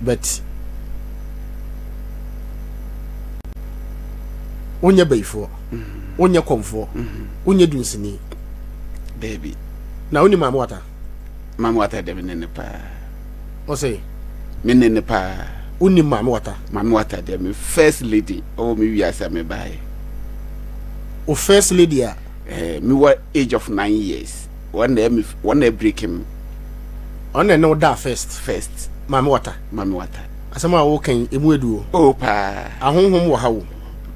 But wonyɛ bayifoɔ, wonyɛ kɔmfoɔ, wonyɛ dunsini. Dabi. Na wonim Maame Wata? Maame Wata deɛ me ne ne paa. Ɔsɛ? Me ne ne paa. Wonim Maame Wata? Maame Wata deɛ me first lady ɔwɔ me wiase a me baeɛ. O first lady a? Eh, me wɔ age of 9 years. Wɔn na ɛmi wɔn na ɛbreak me. Ɔno na ɛne wo daa first? First. Maame Wata? Maame Wata. Asɛm a woka yi, emu edu o. Oh paa. Ahonhom wɔ ha o.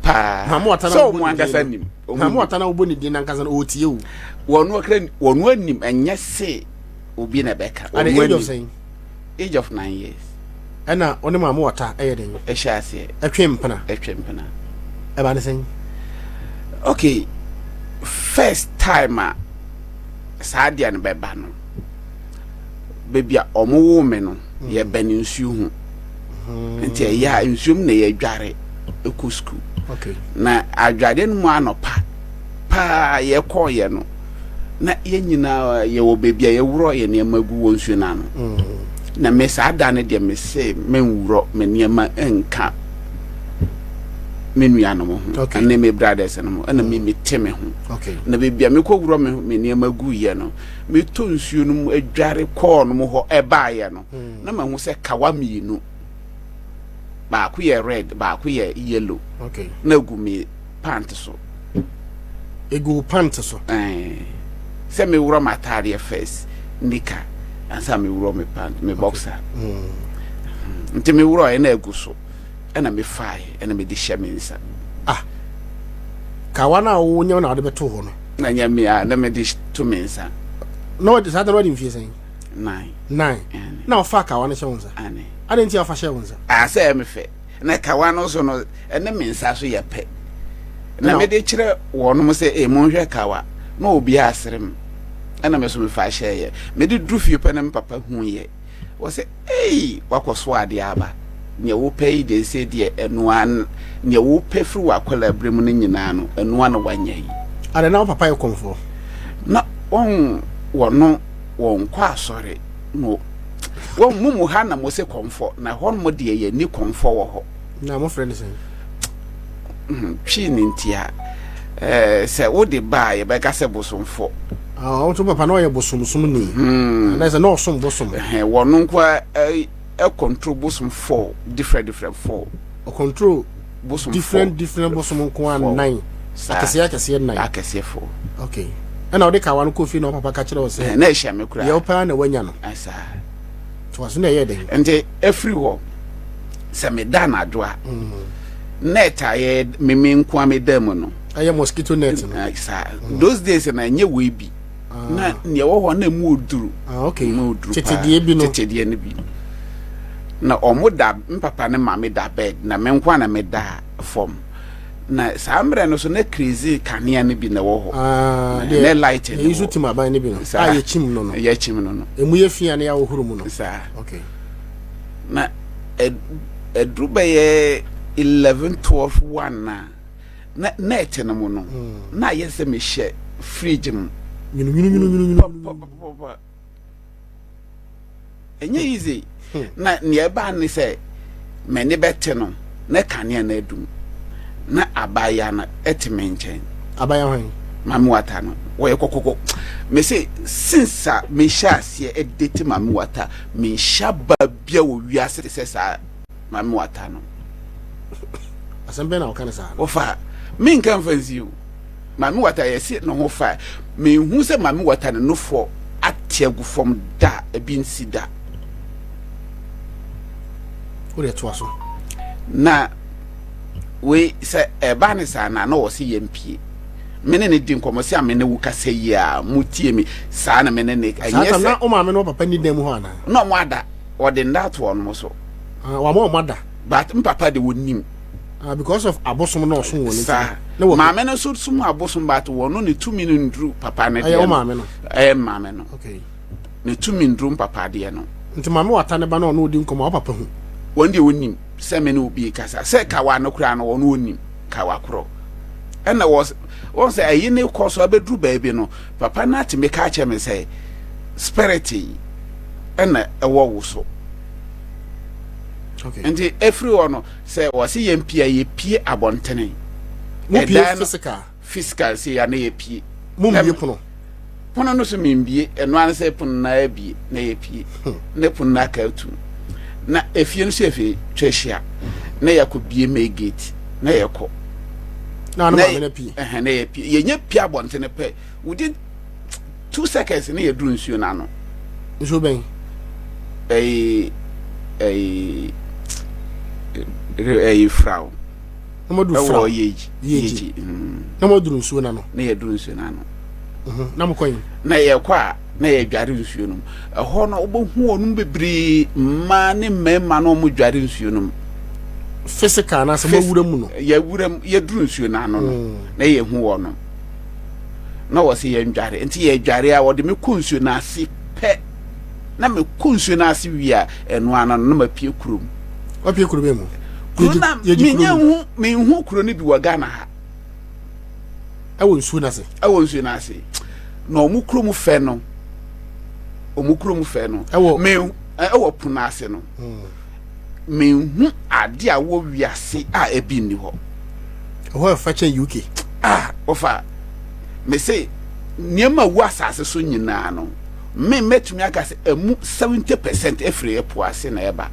Paa. Maame Wata na sɛ wobɔ ɔmo ne din ankasa no. nim. Ɔmo Maame nim. Wata na wobɔ ne din nankasa no, ɔretie o. Wɔn akra wɔn anim ɛnyɛ se obi na ɛbɛka. At the Wɔn age of anim. sɛn? Age of 9 years. Ɛna ɔne Maame Wata ɛyɛ den? Ɛhyɛ aseɛ. Ɛtwe mpena? Ɛtwe mpena. Ɛba ne sɛn? Okay, first time a saa adeɛ no bɛba no, baabi a ɔmo woo me no, yɛbɛn nsuo ho, nti ɛyɛ a nsuo mu na yɛdware ɛkɔ sukuu. Na adwareɛ no mu anɔpa paa yɛkɔɔyɛ no, na yɛn nyinaa yɛwɔ baabi a yɛworɔ yɛ nneɛma gu wɔ nsuo no ano. Na me saa da no deɛ, me se menworɔ me nneɛma nka me nuanom ho ɛne me brothers no ho, ɛna me mete me ho. Na baabi a mekɔworɔ me nneɛma guiɛ no, metɔ nsuo no mu adware kɔɔ no mu hɔ ɛbaeɛ no, na mahu sɛ kawa mmienu, baako yɛ red, baako yɛ yellow, na egu me pant so. Egu wo pant so? Ɛɛ, sɛ meworɔ m'ataadeɛ first nika ansa meworɔ me pant, me boxer. Nti meworɔ ɛna egu so, ɛna mefaeɛ, ɛna mede hyɛ me nsa. Ah, kawa no a wonyɛ na wode bɛto hɔ no? Na nyɛ me a na mede to me nsa. Na wɔde saa da no wade mfie sɛn? 9. 9. Ɛne. Na ɔfa kawa no hyɛ wo nsa? Ane. Ade nti a ɔfa hyɛ wo nsa? A sɛ ɛyɛ me fɛ, na kawa no so no ɛne me nsa so yɛ pɛ na mede kyerɛ wɔnom sɛ e monhwɛ kawa na obiara asere m, ɛna me so mefa hyɛeɛ. Mede duru fie pɛ na me papa huiɛ, wɔ sɛ ei, wakɔ so adeɛ aba, nea wopɛ yi deɛ sɛ deɛ ɛnoa nea wopɛ firi w'akwadaa berɛ mu no nyinaa no, ɛnoa na wanya yi. Ade na wo papa yɛ kɔmfoɔ? Na wɔn wɔno wɔn kɔ asɔre no, wɔn mu ha na mo se kɔmfɔ, na hɔ nom deɛ yɛ ni kɔmfɔ wɔ hɔ. Na mofrɛ no sɛn? Twi ne ntia sɛ wode ba a, yɛbɛka sɛ bosomfo. Ah, wo nso papa na ɔyɛ bosomsom ni? Anaasɛ na ɔsom bosom? Wɔno nko a ɛ control bosom four, different different four. Ɔcontrol bosom different different bosom nko a nnan? Saa. Akɛseɛ akɛseɛ nnan. Akɛseɛ four. Okay, ɛna wode kawa no kɔ fie na wo papa ka kyerɛ wo sɛ Na ɛhyɛ me koraa. Deɛ wopɛ na woanya no. Saa. Toa so, na ɛyɛ den? Nti ɛfiri hɔ, sɛ meda anadwo a, net a yɛ meme nko a meda mu no, ɛyɛ mosquito net no? Saa, those days na ɛnyɛ wei bi na nea ɛwɔ hɔ na emu oduru. Ah, okay. Emu oduru paa. Tetedeɛ bi no. Tetedeɛ no bi na ɔmo da, mpapa ne maame da bed, na me nko a na me da fam. Na saa mmerɛ no so na crazy kanea no bi na ɛwɔ hɔ. Ah, na deɛ light no yɛyi so wɔ tim aban no bi no. Saa. A yɛkyim no no. Yɛkyim no no. Emu yɛ fi a ne yɛahohoro mu no. Saa. Na ɛduru bɛyɛ 11, 12, 1 na net no mu no na ayɛ sɛ mehyɛ fridge mu. Nwununwununwununu. Pɔpɔpɔpɔ, ɛnyɛ easy. Na nea ɛbaa ne sɛ m'ani bɛte no na kanea no adum, na abaayewa no ɛte me nkyɛn. Abaya hwan? Maame Wata no, wɔyɛ kɔkɔkɔ. Mese since a mehyɛ aseɛ ɛdate Maame Wata, menhyɛ ba bia wɔ wiase te sɛ saa Maame Wata no. Asɛm bɛn na wɔka no saa no? Wɔfa menka mfa nsi o. Maame Wata yɛse ne ho fa, menhu sɛ Maame Wata ne nofoɔ ate agu fam da, ebi nsi da. Wode toa so. Na wei sɛ ɛba ne saa na wɔ se yɛmpie, me ne ne di nkɔmmɔ sɛ a me ne wo kasa yi a motie me saa na me ne ne saa ɛnyɛ tam na sɛ wo maame ne wo papa ni dan mu hɔ anaa? Na ɔmo ada, ɔde nda ato ɔnom so. Ah, wama ɔmo ada? But mpapa de wɔnim. Ah, because of abosom na ɔsom wɔ ne saa. Na wɔ maame no nso som abosom, but wɔno ne tumi no nduru papa no ɛyɛ deɛ wo no. maame no? Ɛyɛ maame no. Ne tumi nduru papa deɛ no. Nti Maame Wata ne ba na ɔno odi nkɔmmɔ a, wo papa hu? Wɔn deɛ wɔnim sɛ me ne obi kasa sɛ kawa no koraa no, wɔn wɔnim kawa korɔ. Ɛna wɔ wɔn sɛ ɛyi ne kɔ so abɛduru baabi no, papa no atumi ka kyerɛ me sɛ spirit yi ɛna ɛwɔ wo so. Nti ɛfiri hɔ no, sɛ wɔse yɛmpie a, yɛpie abɔntene. Mopie physical? Physical sei a na yɛpie. Mommie pono? Pono no so membie, ɛno ara sɛ pono no abie na yɛpie. Ne pono no aka atum. Na efie no so yɛfie twa ahyia na yɛakɔ bie main gate na yɛkɔ. Na maame no pie. Ɛhɛn na yɛpie. Yɛnyɛ pie abɔntene pɛ. Within 2 seconds ne yɛduru nsuo no ano. Nsuo bɛn? Ɛyi Fraw. Na mo duru Fraw. Ɛwɔ Yeji. Yeji. Na mo duru nsuo n'ano. Na yɛduru nsuo n'ano. Na mo kɔ yi. Na yɛkɔ a na yɛdware nsuo no mu. Ɛhɔ no wobɛhu wɔn bebree, mmaa ne mmarima na wɔn dware nsuo no mu. Physical anaasɛ mo awura mu no. Yɛwura mu, yɛduru nsuo n'ano no na yɛhu wɔn no. Na wɔsɛ yɛndware, nti yɛdware a wɔde me kɔ nsuo no ase pɛ, na mekɔ nsuo no ase wie a, ɛno ano no na mapue kurom. Wapue kuro bɛn mu? Kuro na menya hu, menhu kuro no bi wɔ Ghana ha. Ɛwɔ nsuo no ase? Ɛwɔ nsuo no ase. Na ɔmo kurom fɛ no, ɔmo kurom fɛ no, ɛwɔ me ɛwɔ pono ase no. Menhu ade a wɔ wiase a ebi nni hɔ. Ɛhɔ ɛfa kyɛn UK. Ah, wɔfa me se nneɛma a ɛwɔ asase so nyinaa no, me mɛtumi aka sɛ ɛmu 70% efiri ɛpo ase na ɛba.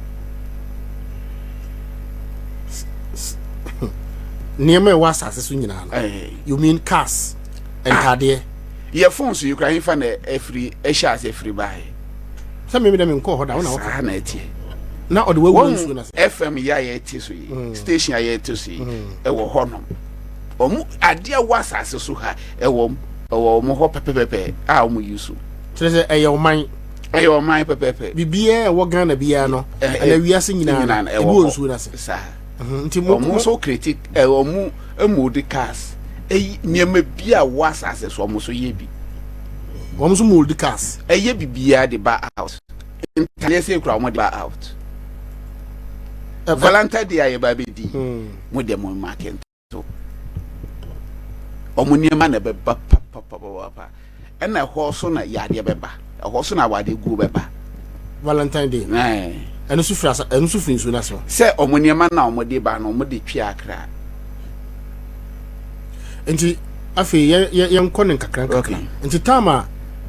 Nneɛma ɛwɔ asase so nyinaa no. You mean cars, ntaadeɛ? Ah, yɛ phones yi kura hefa na efiri ɛhyɛ ase efiri baeɛ? Sɛ mímí dɛ mi nkɔ hɔ da, wɔn na wɔka. Saa na ɛteɛ. Na ɔde wawura nsuo na sɛ. FM yi a yɛte so yi, station a yɛte so yi, ɛwɔ hɔ nom. Wɔn adeɛ wɔ asase so ha ɛwɔ ɛwɔ wɔn hɔ pɛpɛpɛpɛ a wɔn yi so. Kyerɛ sɛ ɛyɛ ɔman. Ɛyɛ ɔman pɛpɛpɛ. Biribiara ɛwɔ Ghana biara no, ɛna wiase nyinaa no, ebi wɔ nsuo no ase. Saa. Nti mo wɔn nso kreti ɛ wɔn mold cars, ɛyi nneɛma bi a wɔ asase so wɔn nso yɛ bi. Wɔn nso mold cars. Ɛyɛ bibiara de ba out. Ntadeɛ sɛ ekura wɔn de ba out. Valentine Day a yɛba abɛdi, mo deɛ mo mark nto. Wɔn nneɛma na ɛbɛba papapapapa. Ɛna ɛhɔ so na yadeɛ bɛba. Ɛhɔ so na awadeɛ guo bɛba. Valentine Day. Ɛno nso firi asa, ɛno nso firi nsuo no ase hɔ. Sɛ wɔn nneɛma na wɔn de ba no, wɔn de twe akra. Nti afei yɛ yɛ yɛnkɔ ne nkakra nkakra. Nti time a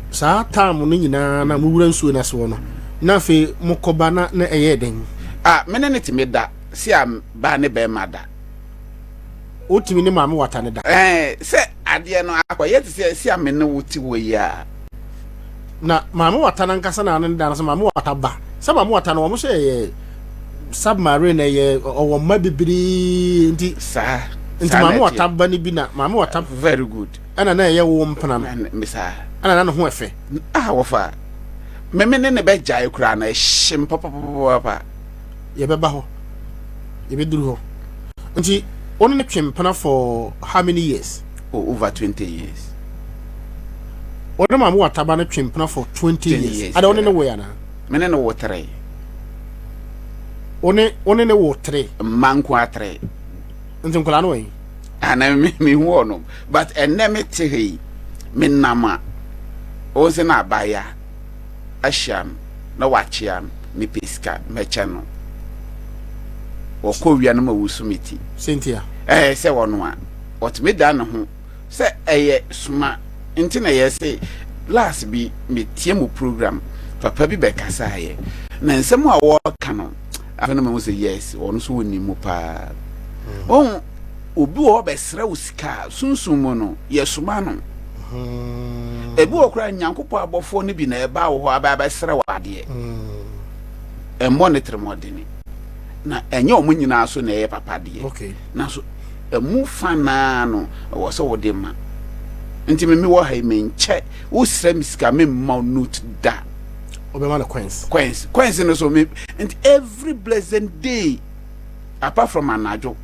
saa time no nyinaa na mo wura nsuo no ase hɔ no, na afei mo kɔba na na ɛyɛ den. Ah, me ne ne tumi da, si a baa ne bɛrima da. Wotumi ne maame wata ne da. Ɛɛ, sɛ adeɛ no akɔyɛ te sɛ si a me ne wo te hɔ yi a. Na maame wata no ankasa na ne da no sɛ maame wata ba. Sɛ maame wata no wɔn sɛ ɛyɛ submarine, ɛyɛ ɔwɔ mma bebree nti. Saa. Nti maame wata ba no bi na maame wata. Very good. Ɛna na ɛyɛ wo mpena no. Saa. Ɛna na ne ho ɛfɛ. Ah, wɔfa. Meme ne ne bɛgyae koraa na ɛhyem papapapapa. Yɛbɛba hɔ. Yɛbɛduru hɔ. Nti wo ne no twe mpena for how many years? Oh, over 20 years. Wo ne maame wataba no twe mpena for 20 years. Ada wo ne ne wo ana? Me ne ne wo tere. Wo ne ne wo tere. Mma nko atere. Nti nkwadaa no wɔ yi? Ana me me hu ɔno. But ɛnɛ me te ha yi, me nam a, wɔn sɛ na abaya ahyia no na wakyea no, mepɛ sika mɛkyɛ no. Wɔkɔ wia no ma wusu me ti. Cynthia. Ɛɛ sɛ wɔn a wɔtumi da ne ho sɛ ɛyɛ soma nti na yɛse last bi metie mu program papa bi bɛkasaeɛ na nsɛm a wɔreka no afei na mahu sɛ yes, ɔno nso wɔnim mu paa. Wɔn obi wɔ hɔ bɛsrɛ wo sika a, sunsum mu no yɛsoma no. Ebi wɔ koraa Nyankopɔn abɔfoɔ no bi na ɛba wo hɔ aba abɛsrɛ wo adeɛ. Ɛmmɔ ne tirimɔdene na ɛnyɛ wɔn nyinaa so na ɛyɛ papa deɛ. Nanso ɛmu fa naa no ɛwɔ sɛ wode ma. Nti me mewɔ ha yi menkyɛ, wosrɛ me sika memma wo note da. Wobɛma no coins. Coins, coins no so me nti every blessed day apart from anadwo.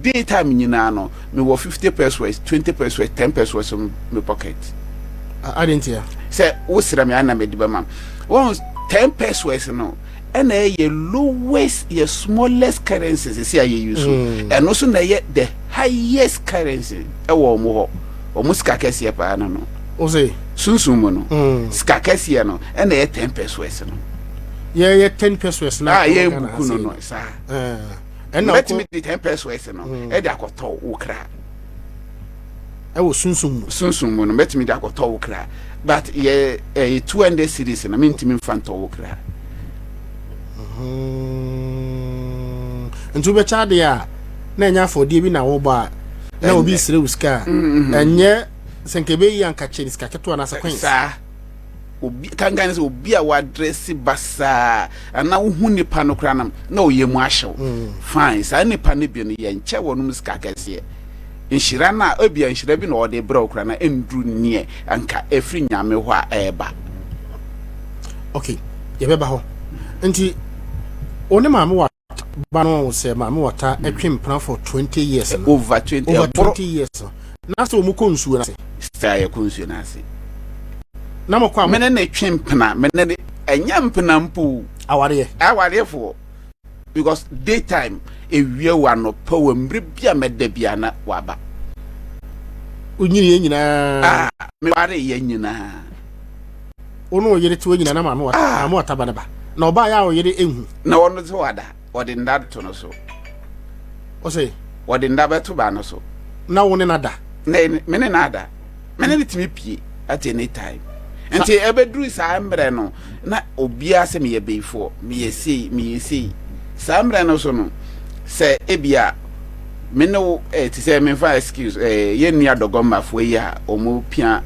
Day time nyinaa no mewɔ 50 pesewas, 20 pesewas, 10 pesewas me pocket. Ade ntia. Sɛ wosrɛ me ana mede bɛma. Wɔn 10 pesewas no ɛna ɛyɛ lowest, yɛ smallest currency sisi a yɛ use. Ɛno so na ɛyɛ the highest currency ɛwɔ wɔn hɔ. Wɔn sika kɛseɛ paa no. Ose. Sunsun mu no. Sika kɛseɛ no ɛna ɛyɛ 10 pesewas no. Yɛyɛ 10 pesos na a yɛ buku no no saa. Ɛna mɛtumi de 10 pesos no ɛde akɔtɔ wo kra. Ɛwɔ sunsum mu. Sunsum mu no mɛtumi de akɔtɔ wo kra, but yɛ ɛyɛ 200 cedis no, mentumi mfa ntɔ wo kra. Nti wobɛkyɛ adeɛ a, na ɛnyɛ afɔdeɛ bi na wobɔ a na obi srɛ wo sika a, ɛnyɛ sɛ nka ɛbɛyi anka kyɛ ne sika ketewa anaasɛ coins. Saa obi kankan sɛ obi a wadrɛse basaa anaa wohu nipa no koraa nam na ɔyɛ mu ahyew, fine, saa nipa no bi no yɛnkyɛ wɔnom sika kɛseɛ. Nhyira no a ebia nhyira bi na ɔde brɛ wo koraa na ɛnduru neɛ anka ɛfiri Nyame hɔ a ɛreba. Ok, yɛbɛba hɔ. Nti wo ne Maame Wata ba no sɛ Maame Wata twe mpena for 20 years no. Over 20, over 20 years no. Na sɛ wɔn kɔ nsuo no ase. Sɛ yɛkɔ nsuo no ase. Na mo kɔ a. Mene ne twe mpena, mene ne ɛnyɛ mpena mpo. Awareɛ. Awareɛfoɔ. Because day time, ewia wɔ anɔpa wɔ mmerɛ bi a mɛda bi a na waba. Wonyini yɛ nyinaa. Ah, meware yɛ nyinaa. Wo ne wo yere te hɔ nyinaa na maame wata, ah. Maame wata ba ne ba. Na ɔbaa yɛ a ɔyere ehu. Na ɔno nso wada, ɔde nda to no so. Ɔsɛ. Ɔde nda bɛto ba no so. Na wo ne na da. Na me ne na da. Me ne no tumi pie at any time. Nti ɛbɛduru saa mmerɛ no na obiara sɛ meyɛ beifoɔ, meyɛ sei, meyɛ sei. Saa mmerɛ no so no, sɛ ebia me ne wo eh, te sɛ memfa excuse eh, yɛn nua dɔgɔmmafoɔ yi a wɔn pia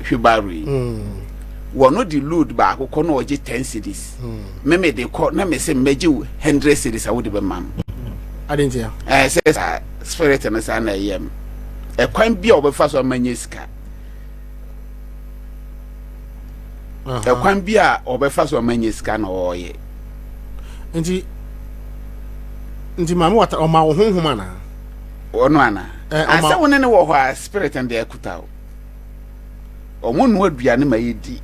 hwibaro yi, wɔn de load baako kɔ na ɔgye 10 cedis. Me me de kɔ na me sɛ mmɛgye wo 100 cedis a wode bɛma no. Ade ntia? Eh, sɛ saa spirit no saa na ɛyɛ m. Ɛkwan bi a wɔbɛfa so ama nyɛ sika. Ɛkwan bi a ɔbɛfa so ama nya sika na ɔreyɛ. Nti maame wata ɔma wo honhom anaa? Ɔno anaa? Asɛ wo ne ne wɔ hɔ a, spirit no deɛ ɛkuta wo. Ɔmo noa aduane ma yɛdi.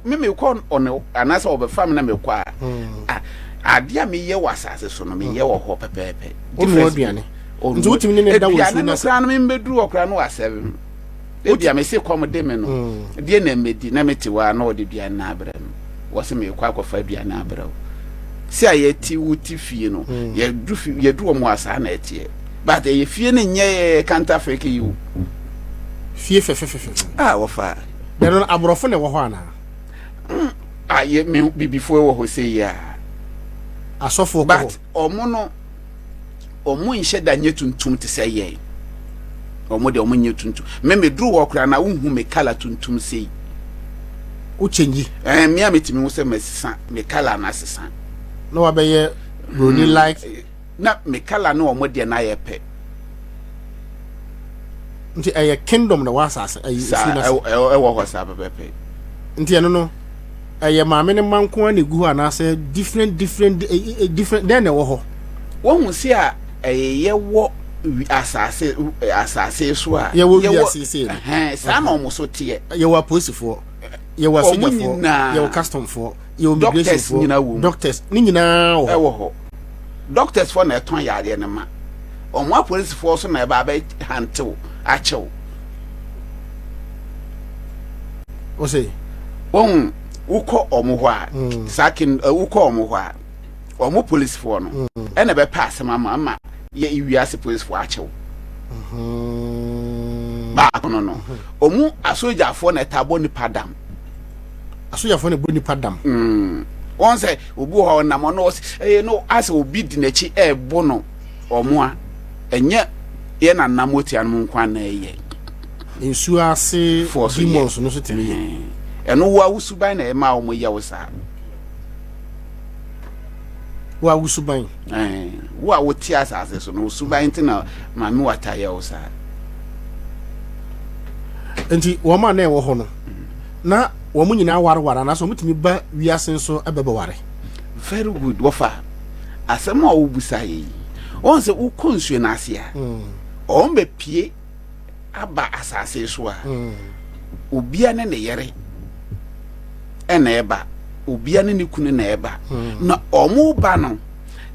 Me mekɔ ɔne anaasɛ ɔbɛfa me na mekɔ a, adeɛ a meyɛ wɔ asase so no meyɛ wɔ hɔ pɛpɛɛpɛ. Ɔnoa aduane. Nti wotumi ne ne da wɔ nsuo no ase? Aduane no koraa no membɛduru hɔ koraa no wasɛve me. Ebia mese kɔm de me no, deɛ na mɛdi? Na mete hɔ a na ɔde aduane no abrɛ me. Wɔse merekɔ akɔfa aduane abrɛ wo. Se a yɛte wo te fie no, yɛdu fi yɛdu wɔn a saa na ɛteɛ. But ɛyɛ fie no nyɛ counterfeit yi o. Fie fɛfɛfɛfɛ. Ah, wɔfa. Na no aborɔfo na ɛwɔ hɔ anaa? Ah, yɛ me bibifoɔ wɔ hɔ sɛ yi a. Asɔfoɔ kɔ hɔ. But ɔmo no, ɔmo nhyɛ da nyɛ tuntum te sɛ yɛn. Ɔmo deɛ ɔmo nyɛ tuntum. Me me duru hɔ koraa na wohu me kala tuntum sei. Wo change? Ɛɛ, me a metumi hu sɛ masesa me kala no asesa. Na wabɛyɛ broni like. Na me kala ne ɔmo deɛ no ayɛ pɛ. Nti ɛyɛ kingdom na ɛwɔ asase ɛyi efi na se. Ɛwɔ hɔ saa pɛpɛpɛ. Nti ɛno no ɛyɛ maame ne mma nko ara na egu hɔ anaasɛ different different different dɛn na ɛwɔ hɔ? Wohu se a ɛyɛ yɛwɔ asase asase so a. Yɛwɔ wiase sei no. Ɛhɛn, saa na wɔn so teɛ. Yɛwɔ apolisifoɔ, yɛwɔ asogyafoɔ, yɛwɔ customfoɔ, yɛwɔ immigrationfoɔ, doctors ne nyinaa wɔ hɔ. Ɛwɔ hɔ. Doctors foɔ na ɛtɔn yareɛ no ma wɔn, apolisifoɔ so na ɛba abɛ hantew akyew. Ose. Wɔn wokɔ wɔn hɔ a, saa kin wokɔ wɔn hɔ a, wɔn polisifoɔ no ɛna ɛbɛpɛ asɛm ama yɛ wiase polisifoɔ akyew. Baako no wɔn asogyafoɔ na ɛta bɔ nipa dam. Asogyafoɔ na ɛbɔ nipa dam. Wɔn sɛ obi wɔ hɔ ɔnam ɔno ɔsɛ ɛyɛ no asɛ obi di n'akyi ɛɛbo no, ɔmo a ɛnyɛ yɛ nanam otia no mu nko ana ɛyɛ. Nsuo ase demons no so tumi yɛ. Ɛno wo awusuban na ɛma wɔn yɛ wo saa. Wo awusuban. Wo a wote asase so no, wo suban nti na maame wata yɛ wo saa. Nti wɔn a na ɛwɔ hɔ no, na wɔn nyinaa wareware anaasɛ wɔn tumi ba wiase nso bɛbɛware? Very good, wɔfa asɛm a wobusa yɛ yi. Wɔn sɛ wokɔ nsuo no ase a, wɔn bɛpie aba asase so a, obia ne ne yere ɛna ɛba, obia ne ne kunu na ɛba. Na wɔn ba no,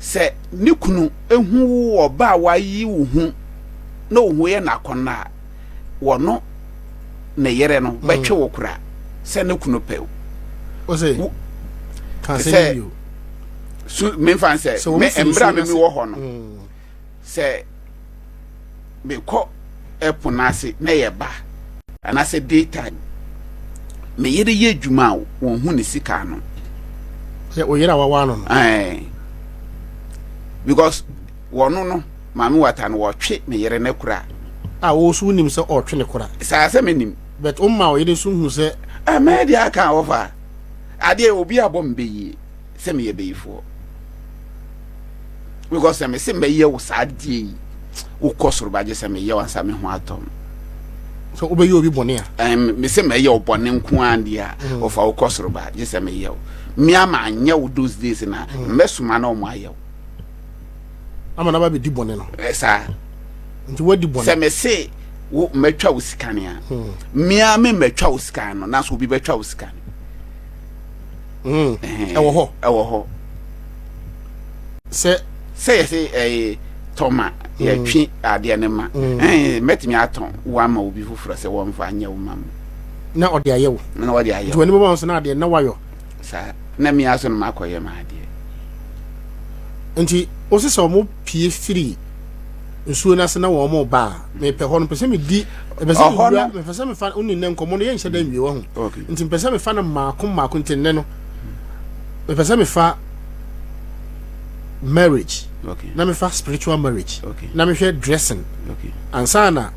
sɛ ne kunu ehu wo ɔba a wayi wo ho na wo ho yɛ n'akɔnnɔ a, wɔno ne yere no bɛtwe wo kora sɛ ne kunu pɛ wo. Ka Te asɛm sɛ yi bio. Su memfa sɛ Sɛ wɔn me firi mmerɛ a nsuo me no ase. mewɔ hɔ no sɛ mekɔ ɛpo no ase na yɛ ba anaasɛ day time me yere yɛ adwuma a wɔn hu ne sika no. Sɛ o yere a wawa no no. Ɛɛ because wɔn no maame wata no wɔtwe me yere ne kora. A wɔn so nim sɛ ɔtwe ne kora. Saa sɛ me nim. But o ma o yere nso hu sɛ. Ɛmɛ deɛ aka a wɔfa adeɛ obi abɔ me bɛ yie. Sɛ meyɛ bayifoɔ because sɛ mese mɛyɛ wo saa adeɛ yi wokɔ soro bagye sɛ meyɛ wo ansa me ho atɔ m sɛ wobɛyɛ obi bɔne a mese mɛyɛ wo bɔne nko ara deɛ a mm. wɔfa wokɔ soro ba gye sɛ meyɛ wo me ama anyɛ wo those days na mm. mɛsoma na ɔmo ayɛ wo ama na ba bɛdi bɔne no saa nti woadi bɔne sɛ mese wo mɛtwa wo sikane a mm. mea me mɛtwa wo sikane no nanso obi bɛtwa wo sikane Mm. Ɛwɔ hɔ. Ɛwɔ hɔ. Sɛ. Sɛ yɛsɛ ɛyɛ tɔma mm. yɛtwe adeɛ no ma. Mm. Ɛɛ mɛtumi atɔn wo ama obi foforɔ sɛ wɔmfa nyɛ wo ma mu. Na ɔde ayɛ wo. Na ɔde ayɛ wo. Nti wɔn anim bɔ so na adeɛ na wayɔ. Saa na mmea so no makɔyɛ ma adeɛ. Nti wosi sɛ wɔn pie firi nsuo no ase na wɔn ba a mepɛ hɔ no pɛ sɛ medi pɛ sɛ mewura mepɛ sɛ mefa wone nnɛ nkɔmmɔ no yɛnhyɛ da nwie wɔ ho nti mepɛ sɛ mefa no mmaako mmaako nti nnɛ no mepɛ sɛ mefa marriage na mefa spiritual marriage na mehwɛ dressing ansa na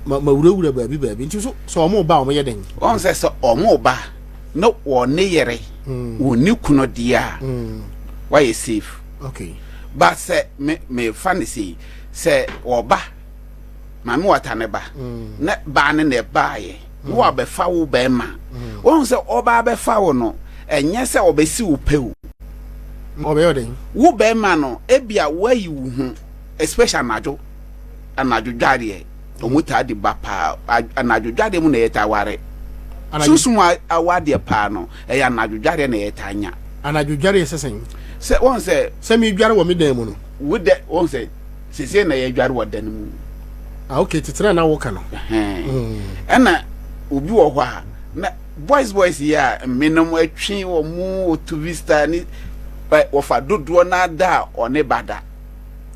mawurawura baabi baabi nti so sɛ wɔn ba wɔn yɛ den. Wɔn sɛ sɛ wɔn ba na wɔn ne yere hmm. wɔn ne kunu deɛ a hmm. wɔayɛ safe. Okay. Ba sɛ me me fa ne sei sɛ ɔba maame wata ne ba mm. na baa ne na ɛbaayɛ na mm. wabɛfa wo bɛrima mm. wɔn sɛ ɔba abɛfa wo no ɛnyɛ sɛ ɔbɛsi wo pɛ o. Ɔbɛyɛ ɔdɛn? Wo bɛrima no ebia wayi wo ho especially anadwo anadwo dwareɛ. Wɔn taa de ba paa anadwo dwareɛ mu na yɛtaa ware. Sunsum awadeɛ paa no ɛyɛ anadwo dwareɛ na yɛtaa nya. Anadwo dwareɛ sɛ sɛn? Sɛ wɔn sɛ. Sɛ mi dware wɔ mi dan mu no. Wo dɛ wɔn sɛ sese na yɛ dware wɔ dan mu. Ah okay titire na woka no. Ɛna obi wɔ hɔ a na boys boys yi a mmenom atwe wɔn mu otu vista ne wɔfa dodoɔ na da a ɔne ba da.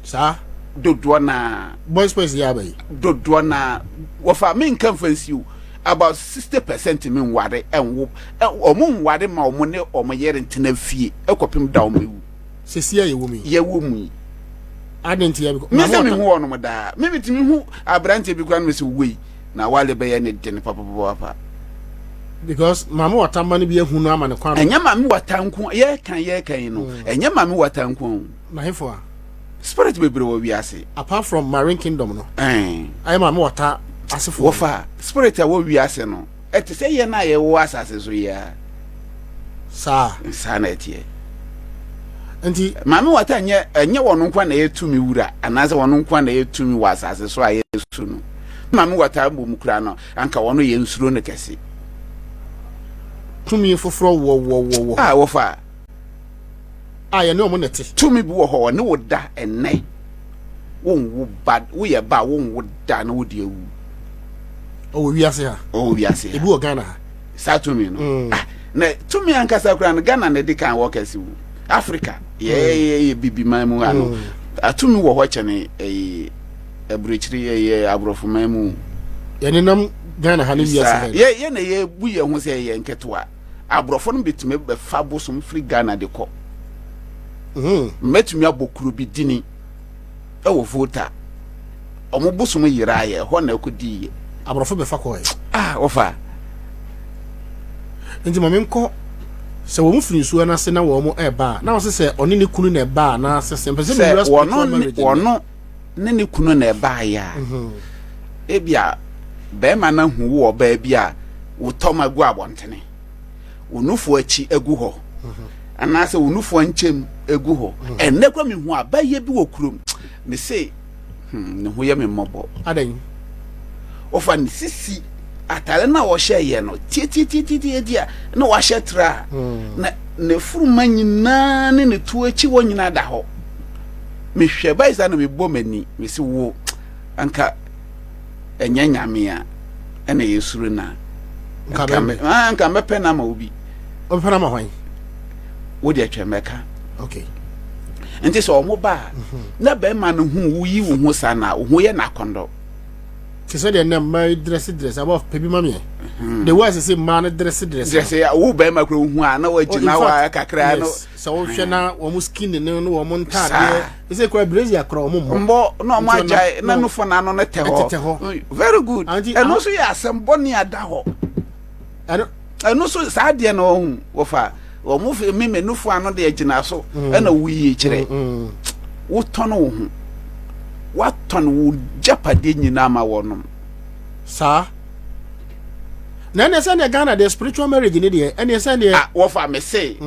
Saa. Dodoɔ naa. Boys boys yɛ aba yi. Dodoɔ naa wɔfa me nka nfa nsi o about 60% me nware ɛnwo wɔn nware ma wɔn ne wɔn yere ntena fie ɛkɔpem da wɔn ewu. Sisi a yɛwɔ mu yi. Yɛwɔ mu yi. Adi nti yɛ. Me sɛ me hu wɔn daa me mi tumi hu aberanteɛ bi kura no mi sɛ wei na wale bɛyɛ ne den papapapa. Because maame wata mma no bi ehu no ama ne kwan. Ɛnyɛ maame wata nko yɛka yɛka yi no ɛnyɛ maame wata nko. Na hefo a. Spirit bebree wɔ wiase. Apart from marine kingdom no. Ɛn. Ayɛ maame wɔta asefo. Wɔfa spirit a wɔ wiase no ɛte sɛ yɛn a yɛwɔ asase so yi ara. Saa. Saa na ɛteɛ. Nti. Maame wɔta nyɛ ɛnyɛ wɔn nko na ɛyɛ tumi wura anaasɛ wɔn nko na ɛyɛ tumi wɔ asase so a yɛsu no. Maame wɔta mmom kura no anka wɔn yɛ nsuro no kɛse. Tumi foforɔ wɔ wɔ wɔ wɔ. A wɔfa. A yɛne wɔn na ɛte. Tumi bi wɔ hɔ, ɔne wo da ɛnnɛ, wonwo ba, woyɛ ba a wonwo da na wode awu. Ɔwɔ wiase ha. Ɔwɔ wiase ha. Ebi wɔ Ghana ha. Saa tumi no. Mm. Ah, na tumi ankasa koraa no Ghana na ɛdi kan wɔ kɛse wo. Africa, yɛ yɛ bibi man mu ha no. Mm. Atumi wɔ hɔ kyɛne ɛyi aburokyiri ɛyɛ aborɔfo man mu. Yɛnenam Ghana ha ne wiase ha. Yɛ yɛ na yɛbu yɛn ho sɛ yɛyɛ nketewa. Aborɔfo no betumi bɛfa bosom firi Ghana de kɔ. Mɛtumi abɔ kuro bi dini ɛwɔ Volta. Ɔmo bosom yeraeɛ, ɛhɔ na ɛkɔdiiɛ. Aborɔfo bɛfa kɔɛ. Ah, wɔfa. Nti ma menkɔ sɛ wɔn firi nsuo no ase na wɔn ɛreba a, na wɔsɛ sɛ ɔne ne kunu na ɛba a na sɛ sɛ mpɛ sɛ mewura spiritual marriage. Sɛ wɔno ne ne kunu na ɛbaeɛ a, ebia barima no ahu wo ɔbaa bi a wo tɔm agu abɔntene, wo nufoɔ akyi agu hɔ, anaasɛ wo nufoɔ nkyɛm agu hɔ. Ɛnnɛ kora mehu abayɛ bi wɔ kurom, mese hmm, ne ho yɛ me mmɔbɔ. Adɛn? Wɔfa ne sisi atare no a wɔhyɛeɛ no tiatiatiatiatia na wahyɛ tra a na ne furuma nyinaa ne ne to akyi hɔ nyinaa da hɔ. Mehwɛ bae saa na mebɔ m'ani mese wo anka ɛnyɛ nyame a ɛna yɛsuro no a nka mɛpɛ no ama wo bi. Wobɛpɛ no ama hwan? Wo deɛ twɛn mɛka. Okay. Nti sɛ ɔmo ba a, mhm. na bɛrima no hu wo yi wo ho saa na wo ho yɛ n'akɔndɔ. Te sɛ deɛ nnɛ mmaa yi drɛse drɛse abɔ pɛ bi ma meɛ. Mhm. The way ɛsɛ sɛ mmaa no drɛse drɛse. Drɛse wo bɛrima kura wo hu a na wagyina oh, hɔ a kakra no. Sɛ wohwɛ na wɔn skin ne no wɔn ntaadeɛ. Ɛsɛ kura brazier kura wɔn mmɔ. Mbɔ na wɔn agyae na nufo n'ano no tɛ hɔ. Tɛ hɔ. Very good. Ɛno nso yɛ asɛm bɔne ada hɔ. Ɛno ɛno nso saa adeɛ na ɔhu wɔfa wɔn fi mi mi nufo ano deɛ gyina so mm. ɛna woyi kyerɛ mm, mm. wotɔn wo ho watɔn wo gyapadeɛ nyinaa ma wɔnom. Saa na ɛnɛ sɛ deɛ Ghana deɛ spiritual marriage ne deɛ ɛnɛ sɛ deɛ. Ah wɔfa me se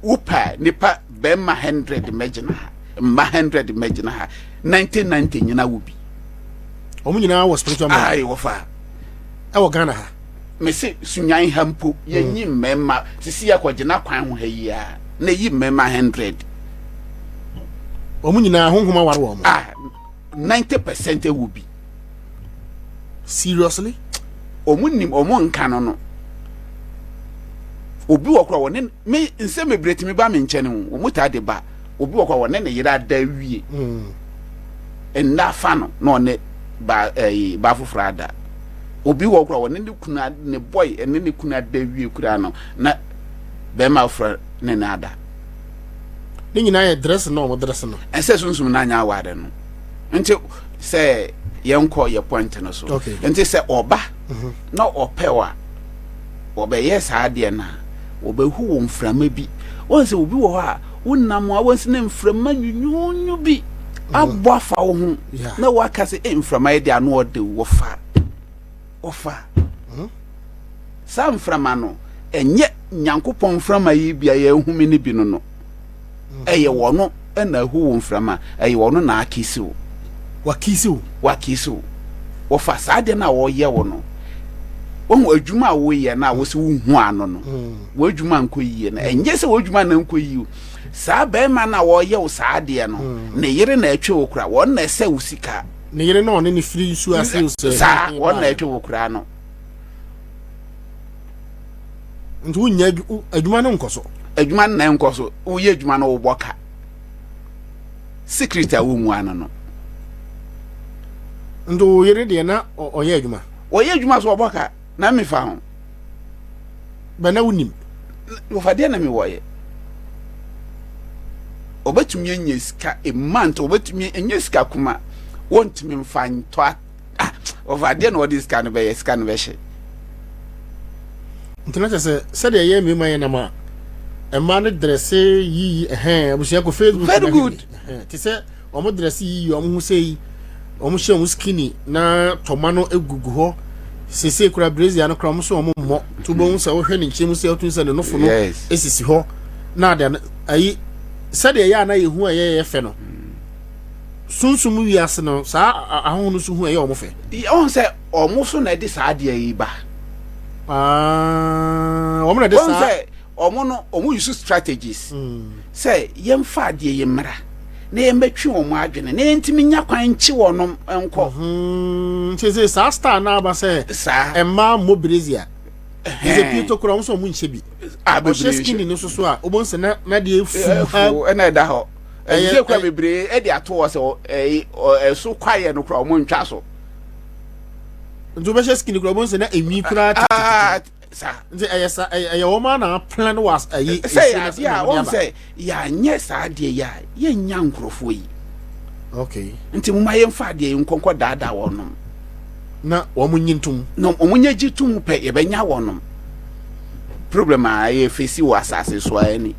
wopɛ nipa bɛrima hundred mɛgyina ha mma hundred mɛgyina ha 1990 nyina wo bi. Wɔn nyinaa wɔ spiritual marriage. Ayi wɔfa. Ɛwɔ Ghana ha. Mese sunyan ha mpo yɛnyi mmarima sisi yɛkɔgyina kwan ho ha yi a na yi mmarima hundred. Wɔn nyinaa honhom aware wɔn. Ah 90% ɛwɔ bi. Seriously? Wɔn nim wɔn nka no no. Obi wɔ kora wɔne me nsɛm bebree tumi ba me nkyɛn ho wɔn taa de ba obi wɔ kora wɔne ne yere ada wie. Mm. Nna afa no na ɔne ba ɛyi ba foforɔ ada. Obi wɔ kora wɔne ne kunu ne boy ɛne ne kunu ada wie kura no na bɛrima foforɔ ne no ada. Ne nyinaa yɛ dress na wɔn dress no. Ɛsɛ sunsum na anya aware no. Nti sɛ yɛnkɔ yɛ point no so. Okay. Nti sɛ ɔba mhm. na ɔpɛ wa wɔbɛyɛ saa adeɛ no a wɔbɛhu wɔ mframa bi. Wɔn sɛ obi wɔ hɔ a wonam a wɔn sɛ ne mframa nyunyunyu bi mhm. abɔ afa wo ho na waka sɛ eh, mframa yɛ de ano ɔde wɔfa wɔfa. Mhm. Saa mframa no ɛnyɛ Nyankopɔn mframa yi bi a yɛhome no bi no no. Ɛyɛ wɔno na ahu wo mframa, ɛyɛ wɔno na akisi wo. Wakisi wo. Wakisi wo. Wɔfa saa adeɛ no a wɔyɛ wo no. Wohu adwuma a woyɛ no a wosɛ wohu ano no. Mm. W'adwuma nkɔ yie no. Ɛnyɛ sɛ w'adwuma na nkɔ yie. Saa bɛrima no a wɔyɛ wo saa adeɛ no, mm. ne yere na ɛtwe wo kora. Wɔn na ɛsɛ wo sika. Ne yere na ɔne ne firi nsuo ase sɛ. Saa wɔn na ɛtwe wo kora no. Nti wonya adwuma no nkɔ so. Adwuma no na nkɔ so. Woyɛ adwuma no wobɔ ka. Secret a wɔmu ano no. Nti wo yere deɛ na ɔyɛ adwuma? Ɔyɛ adwuma so ɔbɔ ka na mefa ho. Bɛ na wonim? Wɔfa deɛ na mewɔyɛ. Ɔbɛtumi anya sika a month, ɔbɛtumi anya sika kuma. Wɔntumi mfa ntɔ ah ɔfa adeɛ na ɔde sika no bɛyɛ sika no bɛhyɛ. Nti na kyerɛ sɛ sɛdeɛ ɛyɛ mmarima yɛ nam a mmaa no drɛse yiyi ɛhɛn abusua kɔ Facebook very good te sɛ wɔn drɛse yiyi wɔn ho sɛ yi wɔn hyɛ wɔn skinny na tɔma no egugu hɔ sese kura brazier no kura wɔn so wɔn mmɔ to bɔ ho sɛ wɔhwɛ ne nkyɛn mu sɛ ɔtun sɛ ne nofo no esisi hɔ na adeɛ ayi sɛdeɛ ɛyɛ a na yɛhu a ɛyɛ yɛ fɛ no. Sunsum wiase no, saa ahɔho no nso hu ɛyɛ wɔn fɛ. Wɔn sɛ wɔn so na ɛde saa adeɛ yi ba. Ah, wɔn na ɛde saa. Wɔn sɛ wɔn no wɔn use strategies. Mm. Sɛ yɛmfa adeɛ yi mmra na yɛmmɛtwe wɔn adwene na yɛntumi nya kwan nkye wɔn nkɔ. Mhm. Nti sɛ saa star na aba sɛ saa mmaa mmɔ brazier. Sɛ pie tokura wɔn sɛ wɔn nhyɛ bi. Ɔhyɛ skinny no soso a wɔn sɛ na na deɛ efu ha. Ɛna ɛda hɔ. Ɛyɛ kura bebree ɛde ato hɔ sɛ ɛyi ɛso kwaeɛ no kura wɔn ntwa so. Nti wobɛhyɛ skin kura wɔn sɛ na enwi kura tete. Ah, sa. Nti ɛyɛ sa ɛyɛ wɔn a na plan wɔ ɛyi. Sɛ yɛ adeɛ a wɔn sɛ yɛanyɛ saa adeɛ yi a yɛnya nkurɔfoɔ yi. Okay. Nti mo ma yɛnfa adeɛ yi nkɔnkɔ daadaa wɔn nom. Na wɔn nyi ntom. Na wɔn nyɛ gye tom pɛ yɛbɛnya wɔn nom. Problem a yɛ fesi wɔ asase so ara ni.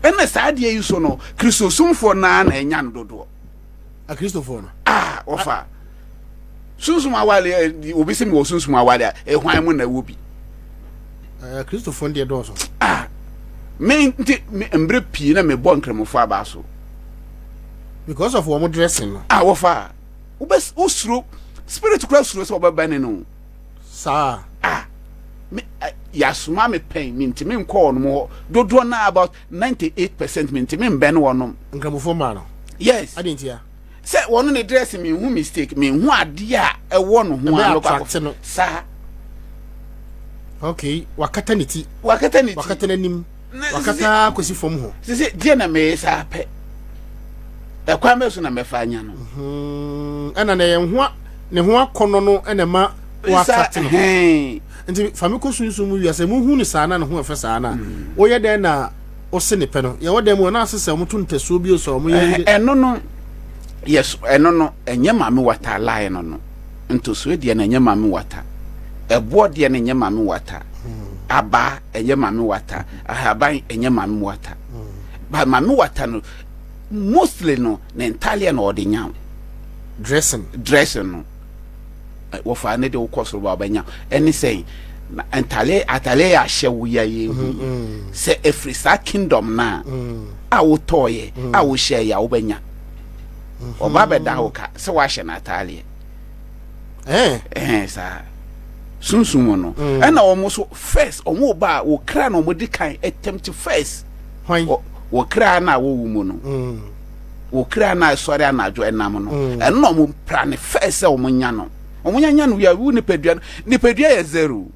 Ɛna saa adeɛ yi so no, Kristosomfoɔ no ara na ɛnya no dodoɔ. Akristofoɔ no? Ah, wɔfa. Sunsum awale, eh, obi sɛ mewɔ sunsum awale a, ɛhwan mu na ɛwɔ bi? Eh, Akristofoɔ no deɛ dɔɔso. Ah, me nti, mmerɛ pii na mebɔ nkramofoɔ abaa so. Because of wɔn dressing no. Ah, wɔfa. Wobɛ, wosuro, spirit kura suro sɛ wɔbɛbɛne no. Saa. Ah, me, eh, yasoma me pɛn, mentumi nkɔ wɔn hɔ. Dodoɔ no about 98% mentumi mbɛn wɔnom. Nkramofoɔ mmaa no? Yes. Adɛn ntia? Sɛ wɔn ne dress menhu mistake, menhu adeɛ a ɛwɔ no ho a mɛkɔ akɔ. No. Saa. Okay, wakata ne ti. Wakata ne ti. Wakata n'anim. Wakata kɔsi fam hɔ. Sisi deɛ na meyɛ saa pɛ. Ɛkwan bɛ so na mɛfa anya no. Mhm. Ɛna na yɛn ho ne ho akɔnɔ no ɛna ɛma wɔattract no. Nti fa me kɔ sunsun mu wiase mu hu ne saa na ne ho ɛfɛ saa na. Mm. Woyɛ dɛn na ɔse ne pɛ no? Yɛwɔ dɛn mu na ase sɛ wɔn to ntasuo bi sɛ wɔn yɛ. Ɛno no yes ɛno no ɛnyɛ maame wata line no no. Ntosoɔ deɛ no ɛnyɛ maame wata. Ɛboɔ deɛ no ɛnyɛ maame wata. Hmm. Abaa ɛnyɛ maame wata. Ahaban ɛnyɛ maame wata. Hmm. But maame wata no mostly no ne ntadeɛ na ɔde nya wo. Dressing. Dressing no. Wɔfa ne de wokɔ soro ba ɔbɛnya ɛne sɛn na ntadeɛ atadeɛ yɛ ahyɛ wo yɛ yɛ hu mm-hmm. sɛ ɛfiri saa kingdom no a mm. a wotɔɔyɛ mm. a wohyɛ yɛ a wobɛnya mm-hmm. ɔba bɛda wo ka sɛ woahyɛ no atadeɛ ɛɛ saa sunsun mu no mm. ɛna wɔn so first wɔn ba a wɔkra na wɔn di kan attempt first wɔ kra na wɔwɔ mu no mm. wɔ kra na ɛsɔre anadwo ɛnam no mm. ɛno na wɔn pra ne first sɛ wɔn nya no wɔn nya nya no wia wu nipadua no nipadua yɛ zero.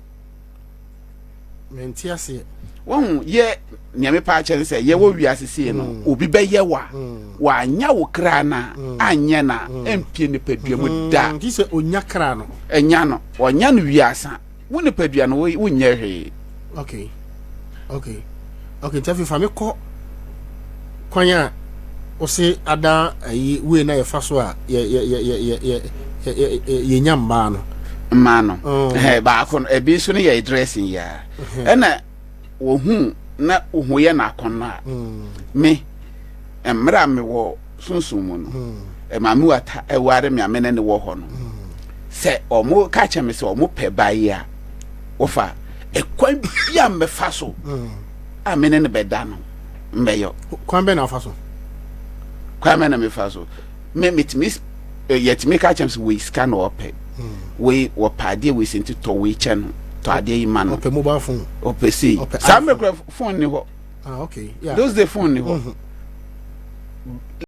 Mente aseɛ. Wahu yɛ nea mepa akyɛ ne sɛ yɛwɔ mm. wiase sei no mm. obi bɛyɛ wa mm. wanya wo kra no a anyɛ no a ɛmpie nipadua mu da. Nti sɛ onya kra no. Ɛnya no ɔnya no wiasa wo nipadua no wonyɛ hwee. Okay okay okay nti afei fa me kɔ kwan a wose ada ayi wei na yɛfa so a yɛ yɛ yɛ yɛ yɛ yɛ yɛnya mmaa no. Mmaa no oh. baako no ebi nso no yɛ dressing yɛ a ɛna wɔhu na wɔhu yɛ n'akɔnnɔ a mm. me mmerɛ a mewɔ sunsun mu no mm. maame wata ɛware me a me ne ne wɔ hɔ no mm. sɛ ɔmo ka kyerɛ me sɛ ɔmo pɛ ba yi a wɔfa ɛkwan bi a mbɛfa so a me ne ne bɛda no mbɛyɔ. Kwan bɛn na ɔfa so? Kwan bɛn na mefa so? Me metumi eh, yɛtumi ka kyerɛ sɛ wei sika na ɔpɛ. Hmm. Wei wɔpɛ adeɛ wei sɛ nti tɔ wei kyɛ no. Tɔ adeɛ yi ma no. Ɔpɛ mobile phone. Ɔpɛ sei. Saa mmerɛ kura phone ni hɔ. Ah, okay. Yeah. Those day phone ni hɔ. Mm -hmm.